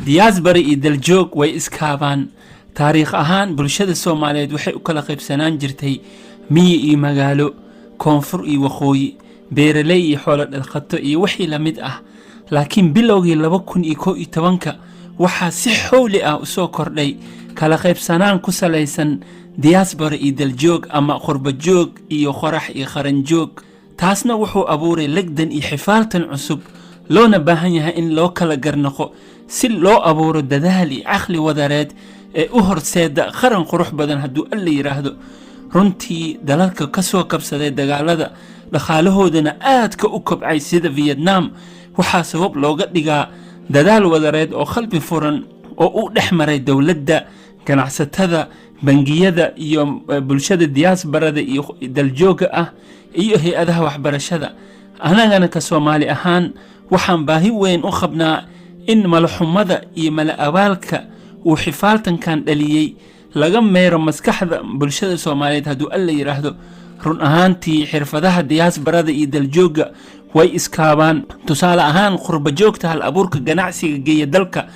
Diaspora iyo daljoog way iskaabaan. Taariikh ahaan, bulshada Soomaaliyeed waxay u kala qaybsanaan jirtay miyi iyo magaalo, koonfur iyo waqooyi, beeraley iyo xoolo dhaqato iyo wixii la mid ah. Laakiin bilowgii 2011-ka waxaa si xowli ah usoo kordhay kala qaybsanaan ku salaysan diaspora iyo daljoog ama qurbajoog iyo qorax iyo qaranjoog. Taasna wuxuu abuuray legdan iyo xifaaltan cusub loona baahan yahay in loo kala garnaqo si loo abuuro dadaal iyo caqli wadareed ee u horseeda qaran qurux badan, hadduu Alla yidhaahdo. Runtii, dalalka ka soo kabsaday dagaalada, dhaqaalahoodana aadka u kobcay, sida Vietnam, waxaa sabab looga dhigaa dadaal wadareed oo qalbi furan oo u dhex maray dowladda, ganacsatada, bangiyada iyo bulshada diasporada iyo daljooga ah iyo hay-adaha waxbarashada. Annagana ka Soomaali ahaan waxaan baahi weyn u qabnaa in malaxumada iyo mala abaalka uu xifaaltankan dhaliyey laga meero maskaxda bulshada Soomaaliyeed, hadduu Alla yidhaahdo. Run ahaantii, xirfadaha diasporada iyo daljoogga way iskaabaan. Tusaale ahaan, qurbajoogta hal abuurka ganacsiga geeya dalka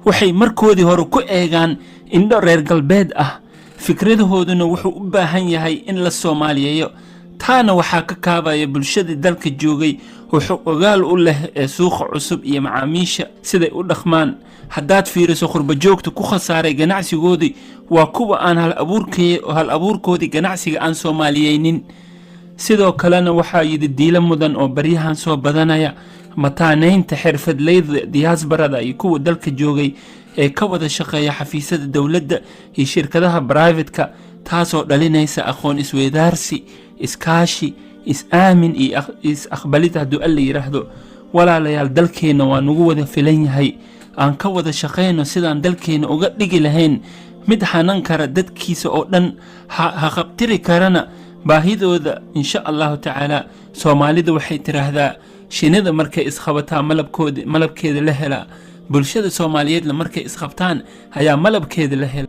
waxay markoodii hore ku eegaan indho reer galbeed ah, fikradahooduna wuxuu u baahan yahay in la soomaaliyeeyo. Taana waxaa ka kaabaya bulshadii dalka joogay, wuxuu ogaal u leh ee suuqa cusub iyo macaamiisha siday u dhaqmaan. Haddaad fiiriso, qurbajoogta ku khasaaray ganacsigoodii waa kuwa aan hal abuurkoodii ganacsiga aan soomaaliyeynin. Sidoo kalena, waxaa yidhi diilo mudan oo baryahan soo badanaya mataaneynta xirfadleyda diasporada iyo kuwa dalka joogay ee ka wada shaqeeya xafiisyada dowladda iyo shirkadaha private-ka, taasoo dhalinaysa aqoon isweydaarsi, iskaashi, is-aamin iyo is-aqbalid, hadduu Alla yidhaahdo. Walaalayaal, dalkeenna waa nagu wada filan yahay. Aan ka wada shaqayno sidaan dalkeenna uga dhigi lahayn mid hanan kara dadkiisa oo dhan, ha qabtiri karana baahidooda, insha Allahu tacaala. Soomaalida waxay tiraahdaa, "Shinida markay isqabataa malabkood malabkeeda la helaa." Bulshada Soomaaliyeedna markay isqabtaan ayaa malabkeeda la hela.